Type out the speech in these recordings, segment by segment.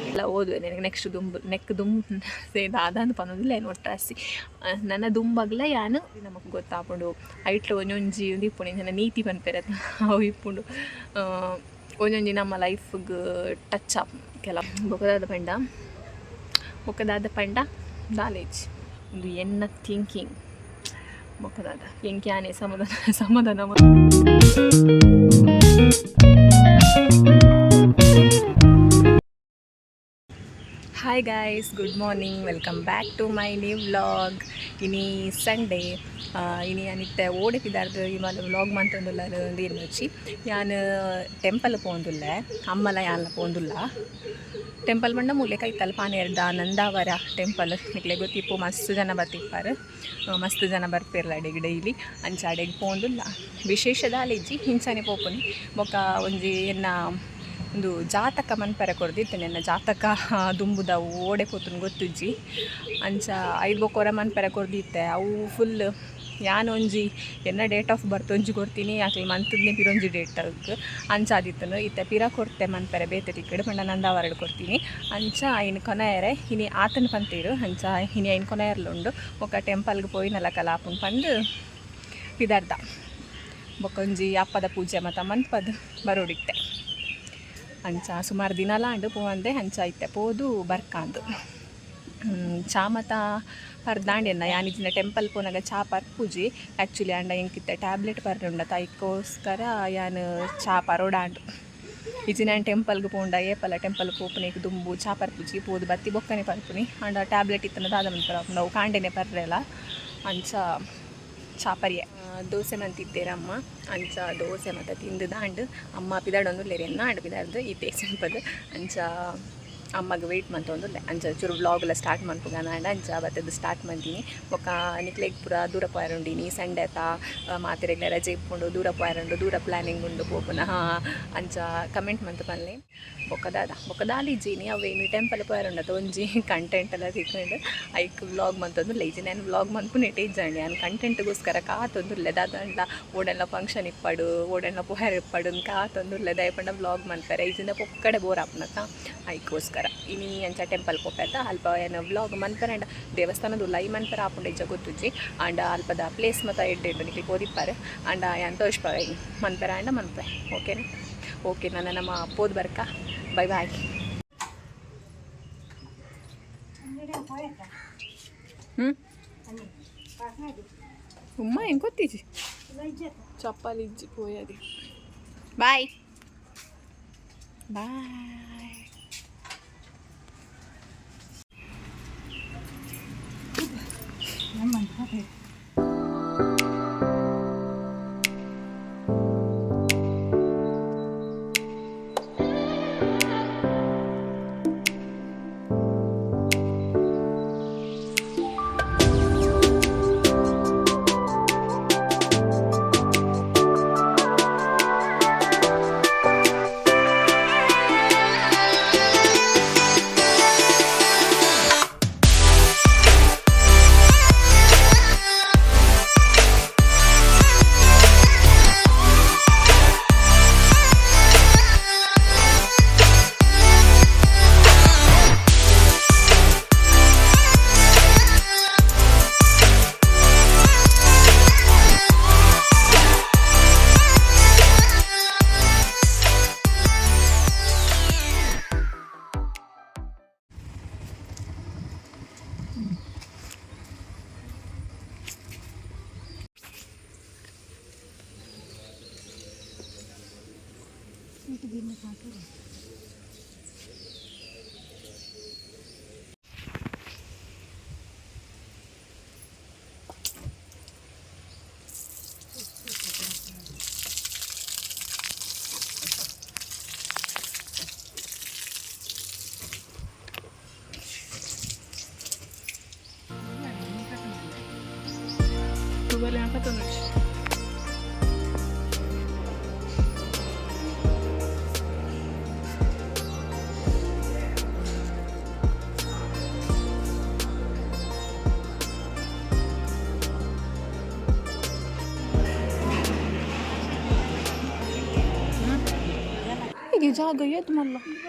ಎಲ್ಲ ಓದುವೆ ನಿನಗೆ ನೆಕ್ಸ್ಟ್ ದುಂಬು ನೆಕ್ ದುಂಬು ದಾದಾಂದು ಪನೊಂದಿಲ್ಲ ಏನು ಒಟ್ರಾಸಿ ನನ್ನ ದುಂಬಗ್ಲ ಯಾನು ನಮಕ್ ಗೊತ್ತಾಪುಂಡು. ಐಟ್ಲ ಒಂಜೊಂಜಿ ಒಂದು ಇಪ್ಪುಂಡು, ಇಂಚಿನ ನೀತಿ ಪನ್ಪೆರ್ ಅವು ಇಪ್ಪುಂಡು. ಒಂಜೊಂಜಿ ನಮ್ಮ ಲೈಫ್ಗ್ ಟಚ್ ಆಪ್ ಕೆಲ. ಬೊಕದಾದ ಪಂಡ, ಬೊಕದಾದ ಪಂಡ ನಾಲೆಜ್ ಒಂದು ಎನ್ನ ಥಿಂಕಿಂಗ್. ಬೊಕದಾದ ಎಂಕ್ ಯಾನೆ ಸಮಾಧಾನ ಸಮಾಧಾನ. Hi guys, good morning, welcome back to my new vlog. ಇನಿ ಸಂಡೇ. ಇನಿ ಅನಿತ್ತೆ ಓಡೆ ಪಿದಾರ್ದು ಈ ಮಾಲ ವ್ಲಾಗ್ ಮಂತೊಂದುಲ್ಲ ಎನ್ನುಚ್ಚಿ. ಯಾನ್ ಟೆಂಪಲ್ ಪೋಂದುಲ್ಲೆ, ಅಮ್ಮಲ ಯಾನ್ಲ ಪೋಂದುಲ್ಲ. ಟೆಂಪಲ್ ಪಂಡ ಮೂಲೆ ಕೈತಲ್ ಪಾನೇರ್ದ ನಂದಾವರ ಟೆಂಪಲ್. ನಿಕ್ಲೆ ಗೊತ್ತಿಪ್ಪು, ಮಸ್ತ್ ಜನ ಬತ್ತಿಪ್ಪಾರು, ಮಸ್ತ್ ಜನ ಬರ್ಪೇರ್ಲ ಅಡೆಗ್ ಡೈಲಿ. ಅಂಚ ಅಡೆಗ್ ಪೋಂದುಲ್ಲ, ವಿಶೇಷ ದಾಲ ಇಜ್ಜಿ, ಇಂಚನೆ ಪೋಪುನಿ. ಬೊಕ್ಕ ಒಂಜಿ ಎನ್ನ ಒಂದು ಜಾತಕ ಮನ್ಪೆರೆ ಕೊರ್ದಿತ್ತೇನೆ. ಎನ್ನ ಜಾತಕ ದುಂಬುದ ಓಡೆ ಪೋತುಂಡು ಗೊತ್ತುಜ್ಜಿ. ಅಂಚ ಐದು ಬೊಕ್ಕ ಮನ್ಪೆರೆ ಕೊರ್ದಿತ್ತೆ. ಅವು ಫುಲ್ ಯಾನ್ ಒಂಜಿ ಎನ್ನ ಡೇಟ್ ಆಫ್ ಬರ್ತ್ ಒಂಜಿ ಕೊರ್ತೀನಿ, ಅಕ್ಲು ಮಂತುದ್ನೆ ಪಿರೊಂಜಿ ಡೇಟ್ ಅಂಚ ಆದಿತ್ತುಂಡು. ಇತ್ತೆ ಪಿರ ಕೊರ್ತೆ ಮನ್ಪೆರೆ ಬೇತೆ ತಿಕ್ಕಡ್ ಪಂಡ ನಂದಾವರಡ್ ಕೊರ್ತೀನಿ. ಅಂಚ ಐನ್ ಕೊನಯರೆ ಇನಿ ಆತನ ಪಂತೇರು. ಅಂಚ ಇನಿ ಐನ್ ಕೊನಯರ್ಲ ಉಂಡು. ಬೊಕ್ಕ ಟೆಂಪಲ್ಗೆ ಪೋಯಿನಲಕಲ ಆಪುಂಡು ಪಂದ್ ಪಿದರ್ದ. ಬೊಕ್ಕ ಒಂಜಿ ಅಪ್ಪದ ಪೂಜೆ ಮತ ಮನ್ಪದ್ ಬರೋಡಿತ್ತೆ. ಅಂಚ ಸುಮಾರು ದಿನಲ ಆಂಡ್ ಪೋವಂದೆ. ಅಂಚ ಇತ್ತೆ ಪೋದು ಬರ್ಕಾಂದು. ಚಾ ಮತ ಪರ್ದಾಂಡೆನ್ನ. ಯಾನಿಜಿನ ಟೆಂಪಲ್ ಪೋನಗ ಚಾ ಪರ್ಪುಜಿ ಆ್ಯಕ್ಚುಲಿ. ಆಂಡ ಎಂಕಿತ್ತೆ ಟ್ಯಾಬ್ಲೆಟ್ ಪರ್ರುಂಡ, ಐಕ್ಕೋಸ್ಕರ ಯಾನ್ ಚಾ ಪರೋಡಾಂಡು. ಇಜ್ಜಿ ನಾನು ಟೆಂಪಲ್ಗೆ ಪೋಂಡ ಏಪಲ ಟೆಂಪಲ್ ಪೋಪುನೆಗ್ ದುಂಬು ಚಾ ಪರ್ಪುಜಿ, ಪೋದು ಬತ್ತಿ ಬೊಕ್ಕನೆ ಪರ್ಪುನಿ. ಆಂಡ ಟ್ಯಾಬ್ಲೆಟ್ ಇತ್ತನ ದಾದ ಮನ್ಪರ, ಅವು ಕಾಂಡೆನೆ ಪರ್ರೆಲ. ಅಂಚ ಚಾ ಪರ್ಯೆ. ದೋಸೆ ಮಂತಿತ್ತೇರಮ್ಮ. ಅಂಚ ದೋಸೆ ಮತ್ತು ತಿಂದು ದಾಂಡ್. ಅಮ್ಮ ಪಿದಾಡೊಂದುಲ್ಲೆರ್, ಎನ್ನ ಆಂಡ್ ಪಿದಾಡ್ದು ಇತ್ತೆ ಸಿಂಪಲ್. ಅಂಚ ಅಮ್ಮಗ್ ವೆಯ್ಟ್ ಮಂತೊಂದುಲ್ಲೆ. ಅಂಚ ಚೂರು ವ್ಲಾಗ್ ಎಲ್ಲ ಸ್ಟಾರ್ಟ್ ಮನ್ಪುಗಾನ ಆಂಡ ಅಂಚ ಬತ್ತದು ಸ್ಟಾರ್ಟ್ ಮಂತೀನಿ. ಬೊಕ್ಕ ನಿಕ್ಲೆಗ್ ಪೂರ ದೂರ ಪೋಯರುಂಡು. ಇನಿ ಸಂಡೆ ತಾ, ಮಾತೆರೆಗ್ಲ ರಜೆ ಇಪ್ಪುಂಡು, ದೂರ ಪೋಯರುಂಡು, ದೂರ ಪ್ಲ್ಯಾನಿಂಗ್ ಉಂಡು ಪೋಪುನ. ಅಂಚ ಕಮೆಂಟ್ ಮಂತ್ ಪನ್ಲೆ. ಬೊಕ್ಕ ದಾದ, ಬೊಕ್ಕ ದಾಲ ಇಜ್ಜಿ. ಅವು ಇನಿ ಟೆಂಪಲ್ ಪೋಯರುಂಡು ಒಂಜಿ ಕಂಟೆಂಟ್ ಎಲ್ಲ ತಿಕ್ಕೊಂಡು ಐಕ್ ವ್ಲಾಗ್ ಮಂತೊಂದುಲ್ಲೆ. ಇಜ್ಜಿ ನಾನು ವ್ಲಾಗ್ ಮನ್ಪುನೆಟ್ ಇಜ್ಜಂಡಿ. ಯಾನ್ ಕಂಟೆಂಟ್ಗೋಸ್ಕರ ಕಾತೊಂದುಲ್ಲೆ. ದಾದಂಡ ಓಡೆಲ್ಲ ಫಂಕ್ಷನ್ ಇಪ್ಪಡು, ಓಡೆಲ್ಲ ಪೋಯರ್ ಇಪ್ಪಡು ಕಾತೊಂದುಲ್ಲೆ. ದಾಯೆ ಪಂಡ ವ್ಲಾಗ್ ಮನ್ಪೆರೆ, ಇಜ್ಜಿಂಡ ಪೊಕ್ಕಡೆ ಬೋರ್ ಆಪುನತ, ಐಕ್ಗೋಸ್ಕರ. ಇನಿ ಅಂಚ ಟೆಂಪಲ್ ಪೋಪೆತ. ಅಲ್ಪ ಏನು ವ್ಲಾಗ್ ಮನ್ಪೆರೆ ಅಂಡ ದೇವಸ್ಥಾನದ ಲೈ ಮನ್ಪೆರೆ ಆಪುಂಡು ಇಜ್ಜ ಗೊತ್ತುಜ್ಜಿ. ಆಂಡ ಅಲ್ಪದ ಪ್ಲೇಸ್ ಮತ ಎಡ್ಡೆ ಉಂಡು, ನಿಕ್ಲೆ ಪೋದಿಪ್ಪಾರೆ. ಆಂಡ ಯಾನ್ ತೋಜ್ಪಾವೆ ಮನ್ಪೆರೆ ಆಂಡ ಮನ್ಪೆ. ಓಕೆನಾ? ಓಕೆ, ನನ್ನ ನಮ್ಮ ಪೋದು ಬರ್ಕ. Boy boy. ಹ್ಞೂ ಉಮ್ಮ ಹೆಂಗೆ ಗೊತ್ತಿಜ್ಜಿ, ಚಪ್ಪಲಿ ಇಜ್ಜಿ ಪೋಯದಿ. Boy boy. ತುಗಲಿ. ತೂಲೆಗೆ ಜಾಗ ಏತ್ ಮಲ್ಲ.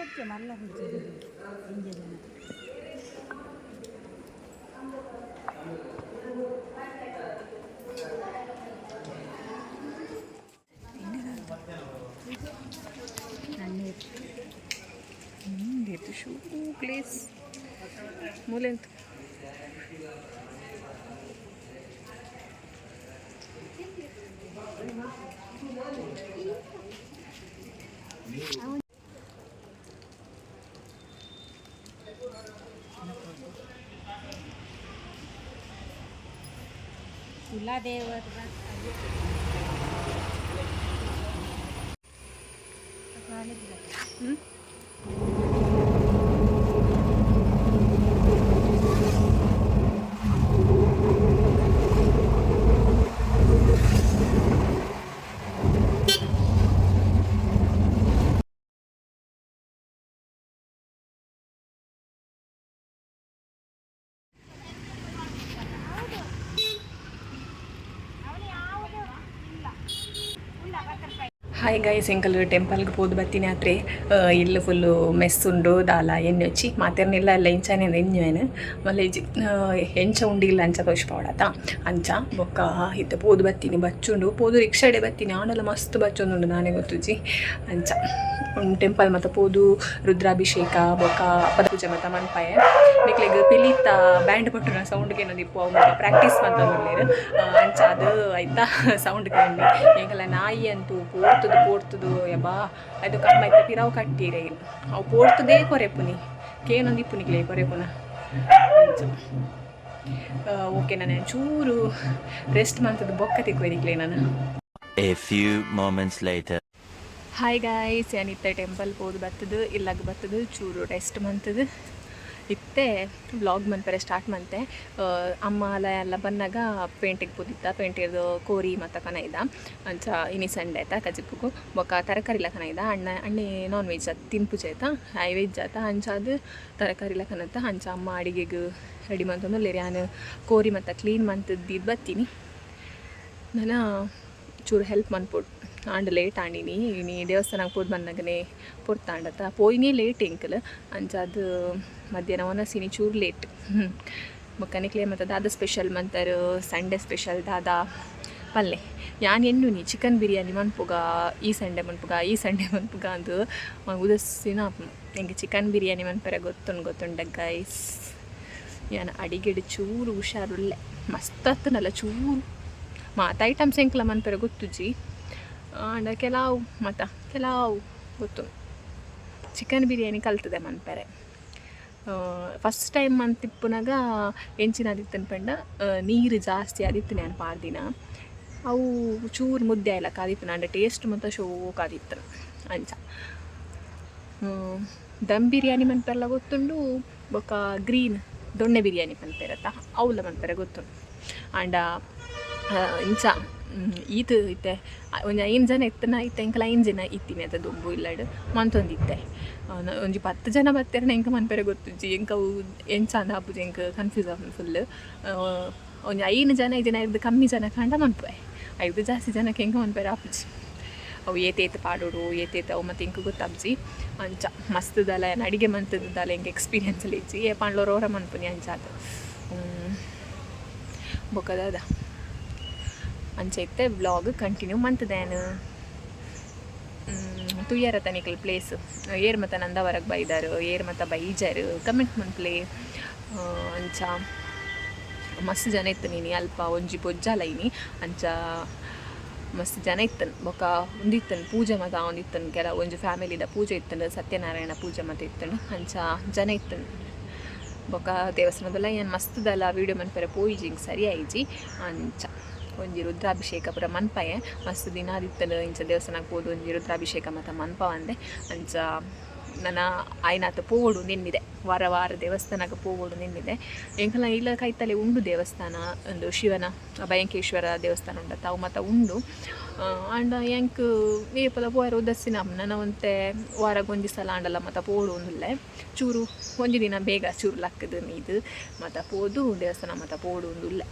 ಮಲ್ಲ. ಇದು ಶೂ ಪ್ಲೇಸ್ ಮೂಲೆಂತ. ಕುಲದೇವರ. ಹ್ಞೂ. ಹಾಯ್ ಗೈಸ್, ಎಂಕಲ್ ಟೆಂಪಲ್ಗೆ ಪೋದು ಬತ್ತಿನ ಆತ್ರೆ. ಇಲ್ಲು ಫುಲ್ಲು ಮೆಸ್ ಉಂಡು, ದಾಲ ಎಣ್ಣೊಚ್ಚಿ ಮಾತೆರ್ನಿಲ್ಲ ಎಲ್ಲ ಇಂಚಾನೆ ಎಣ್ಣೆನು ಮಲ್ಲೇಜಿ ಎಂಚ ಉಂಡಿಲ್ಲ ಅಂಚ ತೋಜ್ಪಾವಡತ ಅಂಚ. ಬೊಕ್ಕ ಇತ್ತೆ ಪೋದು ಬತ್ತೀನಿ, ಬಚ್ಚುಂಡು. ಪೋದು ರಿಕ್ಷಾಡೆ ಬತ್ತೀನಿ, ಆಂಡಲ ಮಸ್ತ್ ಬಚ್ಚೊಂದುಂಡು, ನಾನೇ ಗೊತ್ತುಜಿ. ಅಂಚ ಟೆಂಪಲ್ ಮತ್ತು ಪೋದು ರುದ್ರಾಭಿಷೇಕ ಬೊಕ್ಕ ಪದ ಪೂಜೆ ಮತ್ತ ಮನ್ಪಾಯ. ನಿಕ್ಲೆಗ್ ಪಿಲಿತ ಬ್ಯಾಂಡ್ ಪಟ್ಟುನ ಸೌಂಡ್ ಕೇನೊಂದಿಪ್ಪು. ಅವು ಪ್ರಾಕ್ಟೀಸ್ ಮಂತೊಂದುಲ್ಲೆರ್. ಅಂಚ ಅದು ಆಯ್ತಾ ಸೌಂಡ್ ಕೇಂಡಿ. ಎಂಕಲ ನಾಯಿ ಅಂತೂ ಪೋರ್ತುದು ಪೋರ್ತುದು ಯಬ್ಬಾ. ಅದು ಕಮ್ಮ ಇತ್ತೆ ಪಿರಾವು ಕಟ್ಟೀರೆ. ಅವು ಪೋರ್ತುದೇ ಕೊರೆಪುನಿ, ಕೇನೊಂದಿಪ್ಪು ನಿಕ್ಲೆ ಕೊರೆಪುನ. ಅಂಚ ಓಕೆ, ನಾನು ಚೂರು ರೆಸ್ಟ್ ಮಂತದ್ದು ಬೊಕ್ಕ ತಿಕ್ವೆ ನಿಕ್ಲೆ ನಾನು. A few moments later. Hi guys, ಏನಿತ್ತೆ temple ಪೋದು ಬತ್ತದು, ಇಲ್ಲಾಗ ಬತ್ತದು, ಚೂರು ರೆಸ್ಟ್ ಮಂತದು ಇತ್ತೆ ವ್ಲಾಗ್ ಮನ್ಪರೆ ಸ್ಟಾರ್ಟ್ ಮಂತೆ. ಅಮ್ಮ ಅಲ್ಲ ಎಲ್ಲ ಬಂದಾಗ ಪೇಂಟಿಗೆ ಪೋದಿತ್ತ. ಪೇಂಟಿದ್ದು ಕೋರಿ ಮತ್ತು ಕನ ಇದ್ದ. ಅಂಚ ಇನಿ ಸಂಡೆ ಆಯ್ತಾ ಕಜಿಪುಗು ಬೊಕ್ಕ ತರಕಾರಿ ಕನ ಇದ್ದ. ಅಣ್ಣ ಅಣ್ಣೆ ನಾನ್ ವೆಜ್ ತಿನ್ಪುಜ ಆಯ್ತಾ, I veg ಆತ. ಅಂಚ ಅದು ತರಕಾರಿ ಕನತ್ತ. ಅಂಚ ಅಮ್ಮ ಅಡಿಗೆಗೆ ರೆಡಿ ಮಂತೊಂದು ಯಾನ್ ಕೋರಿ ಮತ್ತು ಕ್ಲೀನ್ ಮಂತದ್ದು ಬತ್ತೀನಿ. ನಾನು ಚೂರು ಹೆಲ್ಪ್ ಮನ್ಪೊಡು. ಆಂಡ ಲೇಟ್ ಆಂಡಿನಿ. ಇನಿ ದೇವಸ್ಥಾನಕ್ಕೆ ಪೋದು ಬಂದಾಗನೇ ಪೊರ್ತಾಂಡತ, ಪೋಯಿನೇ ಲೇಟ್ ಎಂಕಲ್. ಅಂಚಾದ್ ಮಧ್ಯಾಹ್ನ ಒನಸಿನಿ ಚೂರು ಲೇಟ್. ಬೊಕ್ಕ ನಿಕ್ಲೆ ಮತ್ತು ದಾದ ಸ್ಪೆಷಲ್ ಮಂತರು? ಸಂಡೇ ಸ್ಪೆಷಲ್ ದಾದ ಪಲ್ಲೆ? ಯಾನ್ ಎನ್ನುನಿ ಚಿಕನ್ ಬಿರಿಯಾನಿ ಮನ್ಪುಗ ಈ ಸಂಡೆ, ಮನ್ಪುಗ ಈ ಸಂಡೆ ಮನ್ಪುಗ ಅಂದು. ಉದಸ್ಸಿನ ಎಂಕ್ ಚಿಕನ್ ಬಿರಿಯಾನಿ ಮನ್ಪೆರೆ ಗೊತ್ತುಂಡು, ಗೊತ್ತುಂಡ ಗೈಸ್? ಯಾನ್ ಅಡಿಗೆಡ್ ಚೂರು ಹುಷಾರುಲ್ಲೆ. ಮಸ್ತ್ ಅತ್ತನಲ್ಲ, ಚೂರು ಮಾತ ಐಟಮ್ಸ್ ಎಂಕ್ಲ ಮನ್ಪೆರೆ ಗೊತ್ತುಜಿ. ಆಂಡ ಕೆಲವು ಮತ ಕೆಲವು ಗೊತ್ತು. ಚಿಕನ್ ಬಿರಿಯಾನಿ ಕಲ್ತದೆ ಮನ್ಪೆರೆ. ಫಸ್ಟ್ ಟೈಮ್ ಮಂತಿಪ್ಪುನಗ ಎಂಚಿನ ಆದಿತ್ತನ್ ಪಂಡ, ನೀರು ಜಾಸ್ತಿ ಆದಿತ್ತು ನಾನು ಪಾಡ್ದಿನ. ಅವು ಚೂರು ಮುದ್ದೆ ಆಯ್ಲಕ್ಕ ಆದಿತ್ತು. ಆಂಡ ಟೇಸ್ಟ್ ಮಾತ ಶೋಕ್ ಆದಿತ್ತು. ಅಂಚ ದಮ್ ಬಿರಿಯಾನಿ ಮನ್ಪೆರೆಲ ಗೊತ್ತುಂಡು. ಬೊಕ್ಕ ಗ್ರೀನ್ ದೊಣ್ಣೆ ಬಿರಿಯಾನಿ ಮನ್ಪೆರತ್ತ, ಅವುಲ ಮನ್ಪೆರೆ ಗೊತ್ತುಂಡು. ಆಂಡ ಇಂಚ ಈತ್ ಇತ್ತೆ ಒಂಜಿ ಐನು ಜನ ಇತ್ತನ, ಇತ್ತೆ ಎಂಕಲ ಐನು ಜನ ಇತ್ತಿನಿ ಅತ ದುಂಬು ಇಲ್ಲಡ್ ಮಂತೊಂದಿತ್ತೆ. ಒಂಜಿ 10 ಜನ ಬತ್ತೆರ್ನ ಎಂಕ್ ಮನ್ಪೆರೆ ಗೊತ್ತುಜ್ಜಿ. ಎಂಕ್ ಅವು ಎಂಚ ಅಂದ್ ಆಪುಜಿ, ಎಂಕ್ ಕನ್ಫ್ಯೂಸ್ ಆಪುಂಡು ಫುಲ್. ಒಂಜಿ ಐನು ಜನ ಇಜ್ಜಿಂಡ ಐರ್ದ್ ಕಮ್ಮಿ ಜನ ಕಾಂಡ ಮನ್ಪುವೆ. ಐರ್ದ್ ಜಾಸ್ತಿ ಜನಕ್ಕೆ ಎಂಕ್ ಮನ್ಪೆರೆ ಆಪುಜಿ. ಅವು ಏತ್ ಏತ್ ಪಾಡೊಡು, ಏತ್ ಏತ್ ಅವು ಮತ್ತು ಎಂಕ್ ಗೊತ್ತಾಪ್ಜಿ. ಅಂಚ ಮಸ್ತ್ ದಾಲ ಯಾನ್ ಅಡಿಗೆ ಮಂತುದು ದಾಲ ಎಂಕ್ ಎಕ್ಸ್ಪೀರಿಯನ್ಸ್ ಇಜ್ಜಿ. ಏಪಾಂಡ್ಲ ಒರ ಮನ್ಪುನಿ ಅಂಚಾದ್. ಬೊಕ್ಕ ದಾದ? ಅಂಚ ಇತ್ತೆ ವ್ಲಾಗ್ ಕಂಟಿನ್ಯೂ ಮಂತುದೆ ಯಾನ್. ತೂಯರ ನಿಕಲ್ ಪ್ಲೇಸ್ ಏರ್ ಮತ ನಂದವರಗ್ ಬೈದಾರ್, ಏರ್ ಮತ ಬೈಜಾರ್, ಕಮೆಂಟ್ ಮನ್ಪುಲೆ. ಅಂಚ ಮಸ್ತ್ ಜನ ಇತ್ತು ನೀನಿ ಅಲ್ಪ. ಒಂಜಿ ಪೊಜ್ಜಾಲ ಇನಿ. ಅಂಚ ಮಸ್ತ್ ಜನ ಇತ್ತನ್. ಬೊಕ್ಕ ಉಂದಿತ್ತನ್ ಪೂಜೆ ಮತ ಒಂದಿತ್ತನ್. ಕೆಲ ಒಂಜಿ ಫ್ಯಾಮಿಲಿದ ಪೂಜೆ ಇತ್ತಂಡು, ಸತ್ಯನಾರಾಯಣ ಪೂಜೆ ಮತ ಇತ್ತಂಡು. ಅಂಚ ಜನ ಇತ್ತನ್. ಬೊಕ್ಕ ದೇವಸ್ಥಾನದಲ್ಲ ಏನು ಮಸ್ತ್ದಲ್ಲ ವೀಡಿಯೋ ಮನ್ಪೆರೆ ಪೋಯಿಜಿ, ಇಂಕ್ ಸರಿ ಆಯಿಜಿ. ಅಂಚ ಒಂಜಿ ರುದ್ರಾಭಿಷೇಕ ಪೂರ ಮನ್ಪಾಯೆ. ಮಸ್ತ್ ದಿನ ಆದಿತ್ತಂಡು ಇಂಚ ದೇವಸ್ಥಾನಕ್ಕೆ ಪೋದು ಒಂಜಿ ರುದ್ರಾಭಿಷೇಕ ಮತ ಮನ್ಪವಂದೆ. ಅಂಚ ನನ ಆಯ್ನಾತ್ ಪೋವೊಡು ನಿನ್ನಿದೆ, ವಾರ ವಾರ ದೇವಸ್ಥಾನಕ್ಕೆ ಪೋವೊಡು ನಿನ್ನಿದೆ. ಎಂಕಲ್ನ ಇಲ್ಲ ಕೈತಲೆ ಉಂಡು ದೇವಸ್ಥಾನ ಒಂದು, ಶಿವನ ಭಯಂಕೇಶ್ವರ ದೇವಸ್ಥಾನ ಉಂಡತ್ತ, ಅವು ಮಾತ ಉಂಡು. ಆಂಡ ಎಂಕ್ ಏಪಲ ಪೋಯೆರೆ ಉದಾಸೀನ. ನನ ಒಂತೆ ವಾರಗ್ ಒಂಜಿ ಸಲ ಆಂಡಲ ಮಾತ ಪೋವೊಡು ಉಂದುಲ್ಲೆ. ಚೂರು ಒಂಜಿ ದಿನ ಬೇಗ ಚೂರು ಲಕ್ಕದು ಮೀದು ಮಾತ ಪೋದು ದೇವಸ್ಥಾನ ಮಾತ ಪೋವೊಡು ಉಂದುಲ್ಲೆ.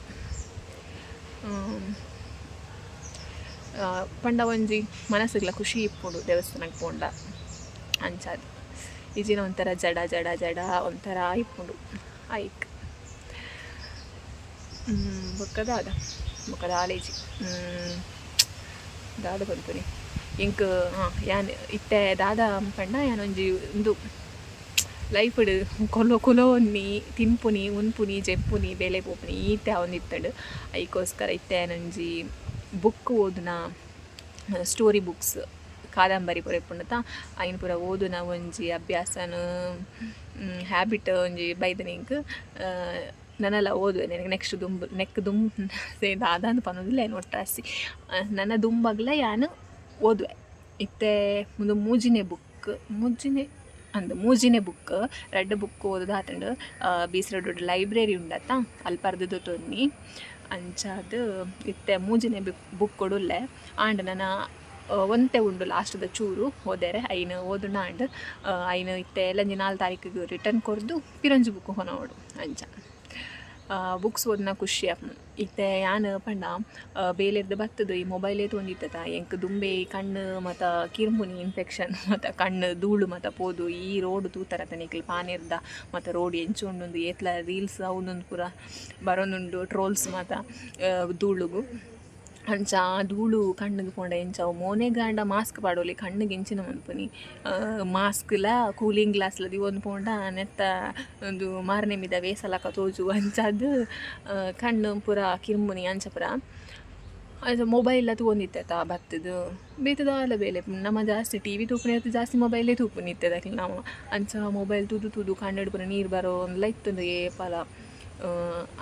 ಪಂಡ ಒಂಜಿ ಮನಸ್ಸುಗ್ಲ ಖುಷಿ ಇಪ್ಪುಂಡು ದೇವಸ್ಥಾನಕ್ಕೆ ಪೋಂಡ. ಅಂಚಾದ್ ಇಜಿನ ಒಂಥರ ಜಡ ಜಡ ಜಡ ಒಂಥರ ಇಪ್ಪುಂಡು ಐಕ್. ಬೊಕ್ಕ ದಾದ, ಬೊಕ್ಕ ದಾಲೇಜಿ ದಾದ ಪನ್ಪುನಿ ಎಂಕ್. ಹಾಂ, ಯಾನ್ ಇತ್ತೆ ದಾದ ಪಂಡ, ಯಾನೊಂಜಿ ಉಂದು ಲೈಫ್ಡ್ ಕೊಲೊ ಕುಲೋನಿ ತಿನ್ಪುನಿ, ಉನ್ಪುನಿ, ಜೆಪ್ಪುನಿ, ಬೇಲೆ ಪೋಪುನಿ, ಈತೆ ಆವೊಂದಿತ್ತುಂಡು. ಐಕೋಸ್ಕರ ಇತ್ತೆ ಯಾನೊಂಜಿ ಬುಕ್ ಓದುನ, ಸ್ಟೋರಿ ಬುಕ್ಸ್, ಕಾದಂಬರಿ ಪೂರ ಇಪ್ಪುಂಡತ, ಐನ್ ಪೂರ ಓದುನ ಒಂಜಿ ಅಭ್ಯಾಸನ, ಹ್ಯಾಬಿಟ್ ಒಂಜಿ ಬೈದನ ಎಂಕ್. ನನಲ ಓದುವೆ ನೆಕ್ಸ್ಟ್ ದುಂಬು ನೆಕ್ ದುಂಬು ದಾದಾಂದ್ ಪನೊಂದಿಲ್ಲ ಏನು ಒಟ್ರಾಸಿ. ನನ ದುಂಬಗ್ಲ ಯಾನ್ ಓದುವೆ. ಇತ್ತೆ ಉಂದು ಮೂಜಿನೆ ಬುಕ್, ಮೂಜಿನೆ ಅಂದ್, ಮೂಜಿನೆ ಬುಕ್. ರಡ್ಡ್ ಬುಕ್ ಓದುದಾತುಂಡು. ಬೀಸರಡ್ಡ್ ಲೈಬ್ರರಿ ಉಂಡತ್ತ, ಅಲ್ಪ ದೆತೊನ್ನಿ. ಅಂಚಾದ್ ಇತ್ತೆ ಮೂಜಿನೆ ಬುಕ್ ಉಲ್ಲೆ. ಆಂಡ ನನ ಒಂತೆ ಉಂಡು, ಲಾಸ್ಟ್ದ ಚೂರು ಓದೆರೆ. ಐನ್ ಓದುನ ಆಂಡ್. ಐನ್ ಇತ್ತೆ ಎಲ್ಲಂಜಿ 4 ತಾರೀಕಿಗೆ ರಿಟರ್ನ್ ಕೊರ್ದು ಪಿರೊಂಜಿ ಬುಕ್ ಕೊನೊವೊಡು. ಅಂಚ ಬುಕ್ಸ್ ಓದುನ ಖುಷಿ ಆಪುಂಡು. ಇತ್ತೆ ಯಾನ್ ಪಂಡ ಬೇಲೆರ್ದ್ ಬತ್ತುದು ಈ ಮೊಬೈಲೇ ತೂವೊಂದಿತ್ತತ. ಎಂಕ್ ದುಂಬೆ ಕಣ್ಣು ಮಾತ ಕಿರ್ಂಬುನಿ, ಇನ್ಫೆಕ್ಷನ್ ಮಾತ, ಕಣ್ಣು ಧೂಳು ಮಾತ ಪೋದು. ಈ ರೋಡ್ ತೂತರತ ನಿಕ್ಲ್, ಪಾನೆರ್ದ ಮಾತ ರೋಡ್ ಎಂಚ ಉಂಡುಂದು. ಏತ್ಲ ರೀಲ್ಸ್ ಅವೊಂದುಂದು ಪೂರ ಬರೊಂದುಂಡು, ಟ್ರೋಲ್ಸ್ ಮಾತ ಧೂಳುಗು. ಅಂಚ ಆ ಧೂಳು ಕಣ್ಣಿಗೆ ಪೋಂಡ ಎಂಚ ಅವು? ಮೋನೆಗಾಂಡ ಮಾಸ್ಕ್ ಪಾಡೊಲಿ, ಕಣ್ಣಿಗೆ ಎಂಚಿನ ಮನ್ಪುನಿ? ಮಾಸ್ಕ್ಲ ಕೂಲಿಂಗ್ ಗ್ಲಾಸ್ಲ ದೀವೊಂದು ಪೋಂಡ ನೆತ್ತ ಉಂದು ಮಾರ್ನೆಮಿದ ವೇಸಲಕ ತೋಜು. ಅಂಚಾದ್ ಕಣ್ಣು ಪೂರ ಕಿರ್ಂಬುನಿ. ಅಂಚ ಪೂರ ಅಂಚ ಮೊಬೈಲ್ಲ ತೂವೊಂದಿತ್ತೆತ ಬತ್ತುದು. ಬೇತೆ ದಾಲ ಬೇಲೆ ನಮ ಜಾಸ್ತಿ ಟಿವಿ ತೂಪುನೆರ್ದ್ ಜಾಸ್ತಿ ಮೊಬೈಲೇ ತೂಪುನಿ ಇತ್ತೆದಕ್ಲ್ ನಮ. ಅಂಚ ಮೊಬೈಲ್ ತೂದು ತೂದು ಕಣ್ಣುಡ್ ಪೂರ ನೀರು ಬರೋಂದುಲ ಇತ್ತುಂಡು ಏಪಲ.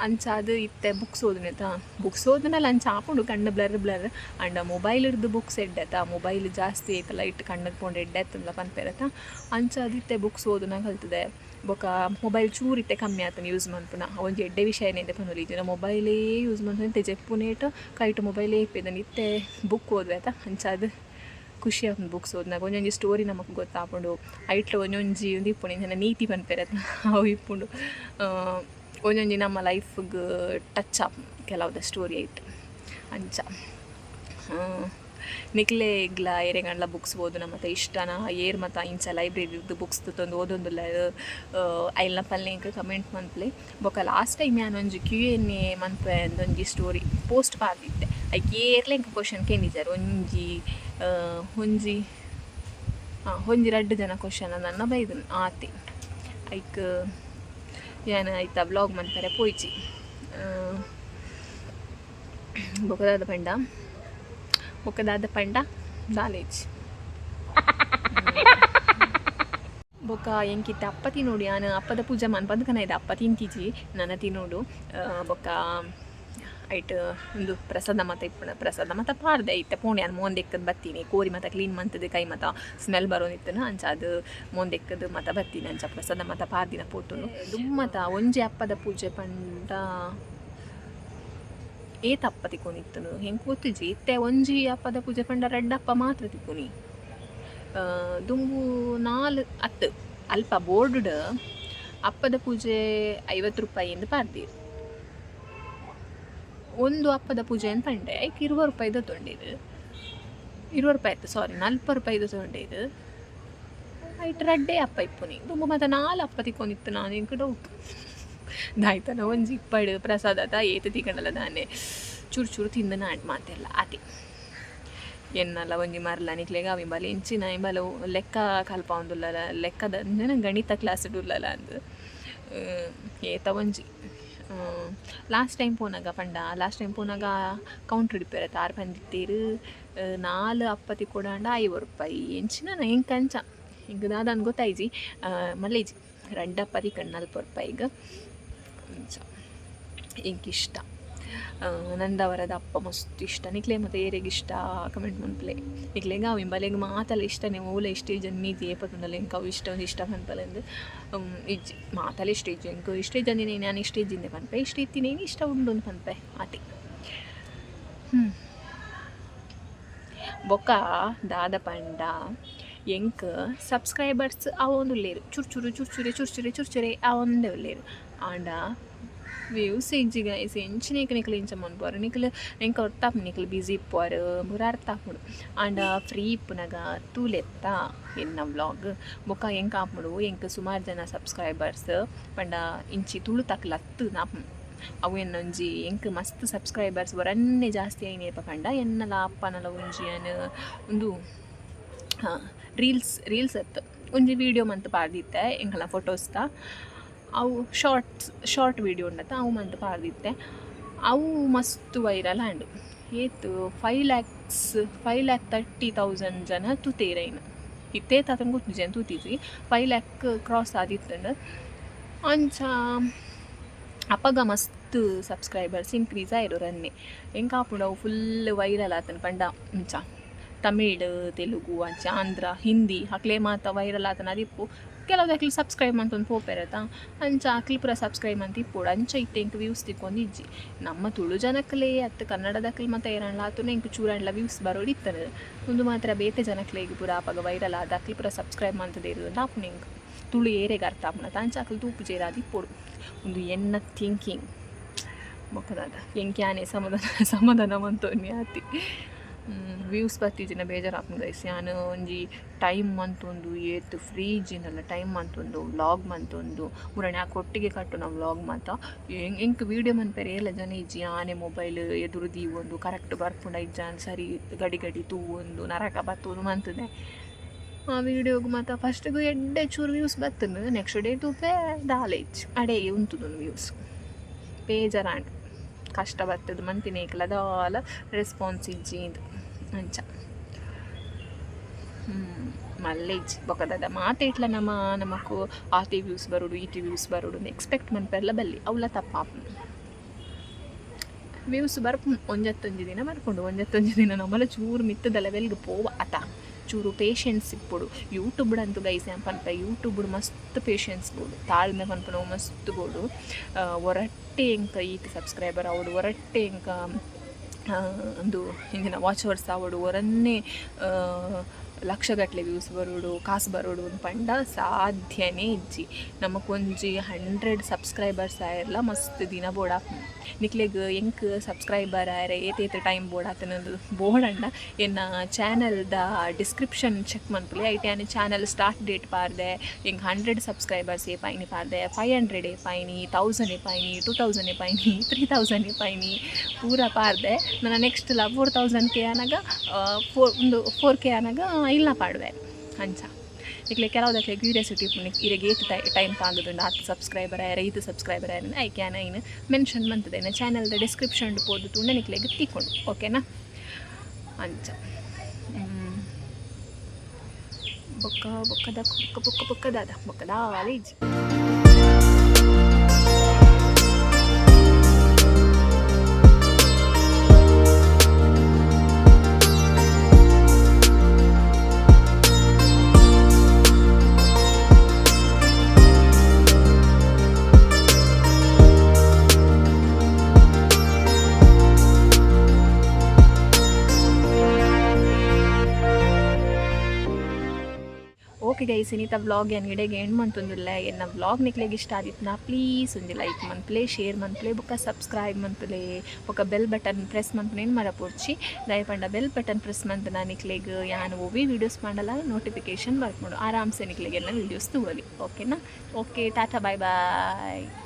ಅಂಚಾದ್ ಇತ್ತೆ ಬುಕ್ಸ್ ಓದುನೆತ. ಬುಕ್ಸ್ ಓದುನಲ ಅಂಚ ಆಪುಂಡು, ಕಣ್ಣು ಬ್ಲರ್ ಬ್ಲರ್. ಆಂಡ ಮೊಬೈಲ್ರ್ದ್ ಬುಕ್ಸ್ ಎಡ್ಡೆತ. ಮೊಬೈಲ್ ಜಾಸ್ತಿ ಐತ ಲೈಟ್ ಕಣ್ಣಿಗೆ ಪೋಂಡ ಎಡ್ಡೆ ಅತ್ತುಂದ್ಲ ಪನ್ಪೆರತ. ಅಂಚಾದ್ ಇತ್ತೆ ಬುಕ್ಸ್ ಓದುನ ಕಲ್ತುದೆ. ಬೊಕ ಮೊಬೈಲ್ ಚೂರು ಇತ್ತೆ ಕಮ್ಮಿ ಆತುಂಡು ಯೂಸ್ ಮನ್ಪುನ. ಒಂಜಿ ಎಡ್ಡೆ ವಿಷಯನೇ ಪನೊಲಿ. ಇಜ್ಜಿಂಡ ಮೊಬೈಲೇ ಯೂಸ್ ಮನ್ಪುನ, ಇತ್ತೆ ಜೆಪ್ಪುನೇಟ್ ಕೈಟ್ ಮೊಬೈಲೇ ಇಪ್ಪೆದಂಡು. ಇತ್ತೆ ಬುಕ್ ಓದುವೆತ, ಅಂಚಾದ್ ಖುಷಿ ಆಪುಂಡು ಬುಕ್ಸ್ ಓದುನಗ. ಒಂಜೊಂಜಿ ಸ್ಟೋರಿ ನಮಕ್ ಗೊತ್ತಾಪುಂಡು. ಐಟ್ಲ ಒಂಜೊಂಜಿ ಉಂದು ಇಪ್ಪುಂಡು, ಇಂಚಿನ ನೀತಿ ಪನ್ಪೆರತ, ಅವು ಇಪ್ಪುಂಡು. ಒಂಜೊಂಜಿ ನಮ್ಮ ಲೈಫ್ಗ್ ಟಚ್ ಆಪುಂಡು ಕೆಲವುದ ಸ್ಟೋರಿ ಐಟ್. ಅಂಚ ನಿಕ್ಲೆಗ್ಲ ಏರೆಗಂಡ್ಲ ಬುಕ್ಸ್ ಓದುನ ಮಾತ ಇಷ್ಟನ? ಏರ್ ಮಾತ ಇಂಚ ಲೈಬ್ರರಿರ್ದ್ ಬುಕ್ಸ್ ತೊಂದು ಓದೊಂದುಲ್ಲ, ಐಲ್ನ ಪಲ್ಲೆ, ಎಂಕ್ ಕಮೆಂಟ್ ಮನ್ಪುಲೆ. ಬೊಕ ಲಾಸ್ಟ್ ಟೈಮ್ ಯಾನ್ ಒಂಜಿ ಕ್ಯೂ ಎನ್ ಎ ಮನ್ಪೆ ಒಂಜಿ ಸ್ಟೋರಿ ಪೋಸ್ಟ್ ಪಾಡ್ದಿತ್ತೆ. ಐಕ್ ಏರ್ಲ ಎಂಕ್ ಕ್ವಶನ್ ಕೇಂದಿಜಾರ್. ಒಂಜಿ ಒಂಜಿ ಒಂಜಿ ರಡ್ಡ್ ಜನ ಕ್ವಶನ್ ನನ್ನ ಬೈದನ್, ಆತೆ. ಐಕ್ ಯಾನ್ ಐತ ವ್ಲಾಗ್ ಮನ್ಪೆರೆ ಪೋಯಿಜಿ. ಬೊಕ ದಾದ ಪಂಡ, ಬೊಕ ದಾದ ಪಂಡ ದಾಲೇಜ್. ಬೊಕ ಎಂಕಿತ್ತೆ ಅಪ್ಪ ತಿನ್ನೋಡು. ಯಾನ್ ಅಪ್ಪದ ಪೂಜೆ ಮನ್ಪಂದ್ ಕನ ಅಪ್ಪ ತಿಂತಿಜಿ, ನನ ತಿನ್ನೋಡು. ಬೊಕ ಐಟ್ ಉಂದು ಪ್ರಸಾದ ಮಾತ ಇಪ್ಪುಂಡು, ಪ್ರಸಾದ ಮಾತ ಪಾಡ್ದೆ. ಇತ್ತೆ ಪೋಂಡು ಯಾನ್ ಮೋಂದೆಕ್ಕದ್ ಬತ್ತೀನಿ. ಕೋರಿ ಮಾತ ಕ್ಲೀನ್ ಮಂತುದು ಕೈ ಮಾತ ಸ್ಮೆಲ್ ಬರೋದಿತ್ತುನ, ಅಂಚಾದ್ ಮೋಂದೆಕ್ಕದ್ ಮಾತ ಬತ್ತೀನಿ. ಅಂಚ ಪ್ರಸಾದ ಮಾತ ಪಾಡ್ದಿನ ಪೋತುಂಡು. ದುಮ್ಮತ ಒಂಜಿ ಅಪ್ಪದ ಪೂಜೆ ಪಂಡ ಏತ್ ಅಪ್ಪ ತಿಕ್ಕೊಂದಿತ್ತುಂಡು ಎಂಕ್ ಗೊತ್ತಿಜ್ಜಿ. ಇತ್ತೆ ಒಂಜಿ ಅಪ್ಪದ ಪೂಜೆ ಪಂಡ ರಡ್ಡ್ ಅಪ್ಪ ಮಾತ್ರ ತಿಕ್ಕುನಿ. ದುಂಬು ನಾಲ್ ಅತ್ತ್. ಅಲ್ಪ ಬೋರ್ಡ್ ಅಪ್ಪದ ಪೂಜೆ 50 ರೂಪಾಯಿ ಎಂದು ಪಾಡ್ದೆರ್. ಒಂದು ಅಪ್ಪದ ಪೂಜೆ ಅಂತ ಪಂಡೆ, ಐಕ್ 20 ರೂಪಾಯಿದ ತೊಂಡೀರು. 20 ರೂಪಾಯಿ ಆಯ್ತು, ಸಾರಿ, 40 ರೂಪಾಯಿದ ತೊಂಡೀರು. ಐಟ್ ರಡ್ಡೆ ಅಪ್ಪ ಇಪ್ಪುನಿ. ದುಂಬು ಮಾತ ನಾಲ್ ಅಪ್ಪ ತಿಕ್ಕೊಂದಿತ್ತು ನಾನು, ಎಂಕ್ ಡೌಟ್ ದಾಯ್ತನ. ಒಂಜಿ ಇಪ್ಪಡು ಪ್ರಸಾದ ಏತ್ ತಿಕ್ಕಂಡಲ ದಾನೆ, ಚೂರು ಚೂರು ತಿಂದು ನಾಡ್ ಮಾತೆಲ್ಲ ಆತೆ. ಎನ್ನಲ ಒಂಜಿ ಮರ್ಲ ನಿಕ್ಲೆಗ್ ಅವು ಇಂಬಲ ಎಂಚಿನ ಇಂಬಲ ಲೆಕ್ಕ ಕಲ್ಪಾವೊಂದುಲ್ಲಲ, ಲೆಕ್ಕದ ಗಣಿತ ಕ್ಲಾಸ್ ಉಲ್ಲಲ ಅಂದ್. ಏತ ಒಂಜಿ ಲಾಸ್ಟ್ ಟೈಮ್ ಪೋನಗ ಪಂಡ, ಲಾಸ್ಟ್ ಟೈಮ್ ಪೋನಗ ಕೌಂಟ್ರ್ ಇಪ್ಪೆರತ, ಆರ್ ಪಂದಿತ್ತೆರ್ ನಾಲ್ ಅಪ್ಪ ತಿಕ್ಕೊಡಾಂಡ 50 ರೂಪಾಯಿ ಎಂಚಿನ. ಎಂಕ್ ಅಂಚ ಎಂಕ್ ದಾದ ಗೊತ್ತಾಯ್ಜಿ. ಮಲ್ಲೇಜಿ, ರಡ್ಡ್ ಅಪ್ಪ ತಿಕ್ಕಂಡು 40 ರೂಪಾಯಿಗ್. ಅಂಚ ಎಂಕ್ ಇಷ್ಟ ನಂದವರದ ಅಪ್ಪ, ಮಸ್ತ್ ಇಷ್ಟ. ನಿಕ್ಲೆ ಮತ್ತೆ ಏರೆಗ್ ಇಷ್ಟ ಕಮೆಂಟ್ ಮನ್ಪುಲೆ. ನಿಕ್ಲೆಗ್ ಅವು ಇಂಬಲೆಗ್ ಮಾತಲ ಇಷ್ಟನೇ. ಓಲ ಇಷ್ಟ ಇಜ್ಜಂದ್ ನೀತಿ ಏಪ ತೂಂಡಲ ಎಂಕ್ ಅವು ಇಷ್ಟ ಇಷ್ಟ ಪನ್ಪಲೆಂದ್ ಇಜ್ಜಿ. ಮಾತಲ ಇಷ್ಟ ಇಜ್ಜಿ. ಎಂಕ್ ಇಷ್ಟ ಇಜ್ಜಂದಿನ ನಾನು ಇಷ್ಟ ಇಜ್ಜಿಂದೆ ಪನ್ಪೆ, ಇಷ್ಟ ಇತ್ತಿನೇನು ಇಷ್ಟ ಉಂಡು ಅಂದ್ ಪನ್ಪೆ, ಆತೆ. ಬೊಕ ದಾದ ಪಂಡ, ಎಂಕ್ ಸಬ್ಸ್ಕ್ರೈಬರ್ಸ್ ಅವೊಂದುಲ್ಲೆರ್, ಚುರು ಚುರು ಚುರು ಚುರೆ ಚುರು ಚುರೆ ಚುರು ಚುರೆ ಅವೊಂದೇ ಉಲ್ಲೆರ್. ಆಂಡ ವ್ಯೂಸ್ ಇಜ್ಜಿ ಗೈಸ್. ಎಂಚಿನ ನಿಕ್ಲು ಇಂಚ ಮನ್ಪುವರ್ ನಿಕ್ಲು? ಎಂಕ್ ಅರ್ಥ ಆಪುಂಡು, ನಿಕ್ಲು ಬ್ಯುಸಿ ಇಪ್ಪುವರ್ ಪೂರ ಅರ್ಥ ಆಪುಂಡು. ಆಂಡ ಫ್ರೀ ಇಪ್ಪುನಗ ತೂಲೆತ್ತ ಎನ್ನ ವ್ಲಾಗ್. ಬೊಕ್ಕ ಎಂಕ್ ಆಪುಂಡು, ಎಂಕ್ ಸುಮಾರು ಜನ ಸಬ್ಸ್ಕ್ರೈಬರ್ಸ್ ಪಂಡ ಇಂಚಿ ತುಳುತಕ್ಲ್ ಅತ್ತ್ ಆಪುಂಡು. ಅವು ಎನ್ನೊಂಜಿ ಎಂಕ್ ಮಸ್ತ್ ಸಬ್ಸ್ಕ್ರೈಬರ್ಸ್ ಒರನ್ನೇ ಜಾಸ್ತಿ ಆಯಿನೇಪ ಪಂಡ ಎನ್ನಲ ಅಪ್ಪನಲ ಒಂಜಿ ಯಾನ್ ಉಂದು ರೀಲ್ಸ್, ರೀಲ್ಸ್ ಅತ್ತ್, ಒಂಜಿ ವೀಡಿಯೋ ಮಂತ್ ಪಾಡ್ದಿತ್ತೆ ಎಂಕಲ್ನ ಫೋಟೋಸ್ದ. ಅವು ಶಾರ್ಟ್ಸ್, ಶಾರ್ಟ್ ವೀಡಿಯೋ ಉಂಡತ್ತ, ಅವು ಮಂತ್ ಪಾಡ್ದಿತ್ತೆ. ಅವು ಮಸ್ತ್ ವೈರಲ್ ಆಂಡ್. ಏತ್, 5 lakhs, 5,30,000 ಜನ ತೂತೆರ್ ಐನ್. ಇತ್ತೇ ತಾತನ್ ಗೊತ್ತುಜಿ, ತೂತಿಜಿ. 5 ಲ್ಯಾಕ್ ಕ್ರಾಸ್ ಆದಿತ್ತುಂಡು. ಅಂಚ ಅಪಗ ಮಸ್ತ್ ಸಬ್ಸ್ಕ್ರೈಬರ್ಸ್ ಇನ್ಕ್ರೀಸ್ ಆಯೆರ್ ರನ್ನೆ. ಎಂಕ್ ಆಪುಂಡು ಅವು ಫುಲ್ ವೈರಲ್ ಆತುಂಡು ಪಂಡ ಇಂಚ ತಮಿಳ್, ತೆಲುಗು, ಅಂಚ ಆಂಧ್ರ, ಹಿಂದಿ ಅಕ್ಲೆ ಮಾತ ವೈರಲ್ ಆತನ ಅದಿಪ್ಪು. ಕೆಲವುದಕ್ಲು ಸಬ್ಸ್ಕ್ರೈಬ್ ಮಂತೊಂದು ಪೋಪೆರತ, ಅಂಚ ಅಕ್ಲು ಪೂರ ಸಬ್ಸ್ಕ್ರೈಬ್ ಮಂತ್ ಇಪ್ಪೊಡು. ಅಂಚ ಇತ್ತೆ ಎಂಕ್ ವ್ಯೂಸ್ ತಿಕ್ಕೊಂದು ಇಜ್ಜಿ. ನಮ್ಮ ತುಳು ಜನಕ್ಲೇ ಅತ್ತು, ಕನ್ನಡದಕ್ಲು ಮಾತ ಏರಾಂಡ್ಲ ಆತುನ ಎಂಕ್ ಚೂರಾಂಡ್ಲ ವ್ಯೂಸ್ ಬರೋಡಿತ್ತುಂಡು. ಉಂದು ಮಾತ್ರ ಬೇತೆ ಜನಕ್ಲೆಗ್ ಪೂರ ಅಪಗ ವೈರಲ್ ಆದ್ ಅಕ್ಲು ಪೂರ ಸಬ್ಸ್ಕ್ರೈಬ್ ಮಂತುದೆರ್ ಆಪುಂಡು ಎಂಕ್. ತುಳು ಏರೆಗ್ ಅರ್ಥ ಆಪುಂಡತ, ಅಂಚ ಅಕ್ಲು ತೂಪುಜೆರ್ ಆದಿಪ್ಪೊಡು. ಉಂದು ಎನ್ನ ಥಿಂಕಿಂಗ್. ಬೊಕ್ಕ ದಾದ, ಎಂಕ್ ಯಾನೆ ಸಮಾಧಾನ ಸಮಾಧಾನ ಮಂತೊನ್ನಿ ಆತಿ. ವ್ಯೂಸ್ ಬತ್ತಿಜಿನ ಬೇಜಾರಾಪುಂಡು ಗೈಸ್. ಯಾನ್ ಒಂಜಿ ಟೈಮ್ ಮಂತೊಂದು, ಏತ್ ಫ್ರೀ ಇಜ್ಜಿಂಡಲ ಟೈಮ್ ಮಂತೊಂದು ವ್ಲಾಗ್ ಮಂತೊಂದು ಮುರಣೆ ಆ ಕೊಟ್ಟಿಗೆ ಕಟ್ಟುನ ವ್ಲಾಗ್ ಮಾತ. ಎಂಕ್ ವೀಡಿಯೋ ಮನ್ಪೆರೆ ಏರ್ಲ ಜನ ಇಜ್ಜಿ. ಯಾನೆ ಮೊಬೈಲ್ ಎದುರು ದೀವೊಂದು, ಕರೆಕ್ಟ್ ಬರ್ಪುಂಡ ಇಜ್ಜಾಂದ್ ಸರಿ ಗಡಿ ಗಡಿ ತೂವೊಂದು, ನರಕ ಬತ್ತೊಂದು ಮಂತುದೆ. ಆ ವೀಡಿಯೋಗ್ ಮಾತ ಫಸ್ಟ್ಗ್ ಎಡ್ಡೆ ಚೂರು ವ್ಯೂಸ್ ಬತ್ತುಂಡು. ನೆಕ್ಸ್ಟ್ ಡೇ ತೂಪೆ, ದಾಲ ಇಜ್ಜಿ, ಅಡೇ ಉಂತುದುಂಡು ವ್ಯೂಸ್. ಬೇಜಾರಾಂಡ್. ಕಷ್ಟ ಬತ್ತದು ಮಂತಿನೇಕ್ಲ ದಾಲ ರೆಸ್ಪಾನ್ಸ್ ಇಜ್ಜಿ ಇಂದ್ ಅಂಚ. ಮಲ್ಲೆ ಇಜ್ಜಿ. ಬೊಕ ದಾದ ಮಾತೇಟ್ಲ ನಮ ನಮಕ್ ಆತೆ ವ್ಯೂಸ್ ಬರೋಡು, ಈತೆ ವ್ಯೂಸ್ ಬರೋಡು ಎಕ್ಸ್ಪೆಕ್ಟ್ ಮನ್ಪೆರ್ಲ ಬಲ್ಲಿ, ಅವ್ಲ ತಪ್ಪಾಪುಂಡು. ವ್ಯೂಸ್ ಬರ್ಪುಂಡು, ಒಂಜತ್ತೊಂಜಿ ದಿನ ಬರ್ಪುಂಡು. ಒಂಜತ್ತೊಂಜಿ ದಿನ ನಮಲ ಚೂರು ಮಿತ್ತದ ಲೆವೆಲ್ಗ್ ಪೋವ ಅತ. ಚೂರು ಪೇಷನ್ಸ್ ಇಪ್ಪೊಡು. ಯೂಟ್ಯೂಬ್ ಅಂತು ಗೈಸ್ ಯಾನ್ ಪನ್ಪೆ, ಯೂಟ್ಯೂಬ್ ಮಸ್ತ್ ಪೇಷನ್ಸ್ ಬೋಡು, ತಾಳ್ಮೆ ಪನ್ಪುನವು ಮಸ್ತ್ ಬೋಡು. ಒರಟ್ಟೆ ಎಂಕ್ ಈತ್ ಸಬ್ಸ್ಕ್ರೈಬರ್ ಆವೊಡು, ಒರಟ್ಟೆ ಎಂಕ ಉಂದು ಇಂಚಿನ ವಾಚ್ ಅವರ್ಸ್ ಆವೊಡು, ಒರನ್ನೇ ಲಕ್ಷಗಟ್ಟಲೆ ವ್ಯೂಸ್ ಬರೋಡು, ಕಾಸು ಬರೋಡು ಪಂಡ ಸಾಧ್ಯನೇ ಇಜ್ಜಿ. ನಮಕ್ ಒಂಜಿ 100 ಸಬ್ಸ್ಕ್ರೈಬರ್ಸ್ ಆಯೆರ್ಲ ಮಸ್ತ್ ದಿನ ಬೋಡಾಪುಂಡು. ನಿಕ್ಲೆಗ್ ಎಂಕ್ ಸಬ್ಸ್ಕ್ರೈಬರ್ ಆಯೆರೆ ಏತ್ ಏತ್ ಟೈಮ್ ಬೋಡಾತುಂಡು ಬೋಡಂಡ ಎನ್ನ ಚಾನಲ್ದ ಡಿಸ್ಕ್ರಿಪ್ಷನ್ ಚೆಕ್ ಮನ್ಪುಲೆ. ಐಟ್ ಯಾನ್ ಚಾನಲ್ ಸ್ಟಾರ್ಟ್ ಡೇಟ್ ಪಾಡ್ದೆ, ಎಂಕ್ 100 ಸಬ್ಸ್ಕ್ರೈಬರ್ಸ್ ಏಪಾಯಿನಿ ಪಾಡ್ದೆ, 500 ಏಪಾಯಿನಿ, 1000 ಏಪಾಯಿನಿ, 2000 ಏಪಾಯಿನಿ, 3000 ಏಪಾಯಿನಿ ಪೂರ ಪಾಡ್ದೆ. ನನ್ನ ನೆಕ್ಸ್ಟ್ ಲ 4000 ಕೆ ಆನಗ, ಫೋರ್ ಒಂದು 4K ಆನಗ ಇಲ್ಲ ಪಾಡುವೆ. ಅಂಚ ನಿಕ್ಲೆ ಕೆಲವುದಕ್ಲೆ ಕ್ಯೂರಿಯಾಸಿಟಿ ಇಪ್ಪುಂಡು, ಇರೆಗ್ ಏತ್ ಟೈಮ್ ತಾಗುದುಂಡು ಆತ್ ಸಬ್ಸ್ಕ್ರೈಬರ್ ಆಯೆರೆ, ಈತ್ ಸಬ್ಸ್ಕ್ರೈಬರ್ ಆಯೆರೆ. ಐಕ್ ಯಾನ್ ಐನ್ ಮೆನ್ಷನ್ ಮಂತುದೆ. ಚಾನಲ್ದ ಡಿಸ್ಕ್ರಿಪ್ಷನ್ ಪೋದು ತೂಂಡ ನಿಕ್ಲೆಗ್ ತಿಕ್ಕುಂಡು, ಓಕೆನಾ? ಅಂಚ. ಬೊಕ್ಕ ಬೊಕ್ಕದ ಬೊಕ್ಕ ಬೊಕ್ಕ ಬೊಕ್ಕ ದಾದ, ಬೊಕ್ಕ ದಾಲ ಇಜ್ಜಿ. ಓಕೆ ಗೈಸ್, ಇನಿತ ವ್ಲಾಗ್ ಯಾನ್ ಇಡೆಗ್ ಎಂಡ್ ಮಂತೊಂದುಲ್ಲೆ. ಎನ್ನ ವ್ಲಾಗ್ ನಿಕ್ಲೆಗ್ ಇಷ್ಟ ಆದಿತ್ತ್ಂಡ ಪ್ಲೀಸ್ ಒಂಜಿ ಲೈಕ್ ಮನ್ಪುಲೆ, ಶೇರ್ ಮನ್ಪುಲೆ, ಬೊಕ್ಕ ಸಬ್ಸ್ಕ್ರೈಬ್ ಮನ್ಪುಲೆ. ಬೊಕ್ಕ ಬೆಲ್ ಬಟನ್ ಪ್ರೆಸ್ ಮನ್ಪುನೇನ್ ಮರಪೊಡ್ಚಿ. ದಯಪಂಡ ಬೆಲ್ ಬಟನ್ ಪ್ರೆಸ್ ಮಂತ್ಂಡ ನಿಕ್ಲೆಗ್ ಯಾನ್ ಒವ್ವೆ ವೀಡಿಯೋಸ್ ಪಾಂಡಲ ನೋಟಿಫಿಕೇಶನ್ ಬರ್ಪುಂಡು. ಆರಾಮ್ಸೆ ನಿಕ್ಲೆಗ್ ಎನ್ನ ವೀಡಿಯೋಸ್ ತೂವೊಲಿ, ಓಕೆನಾ? Okay, tata, bye bye.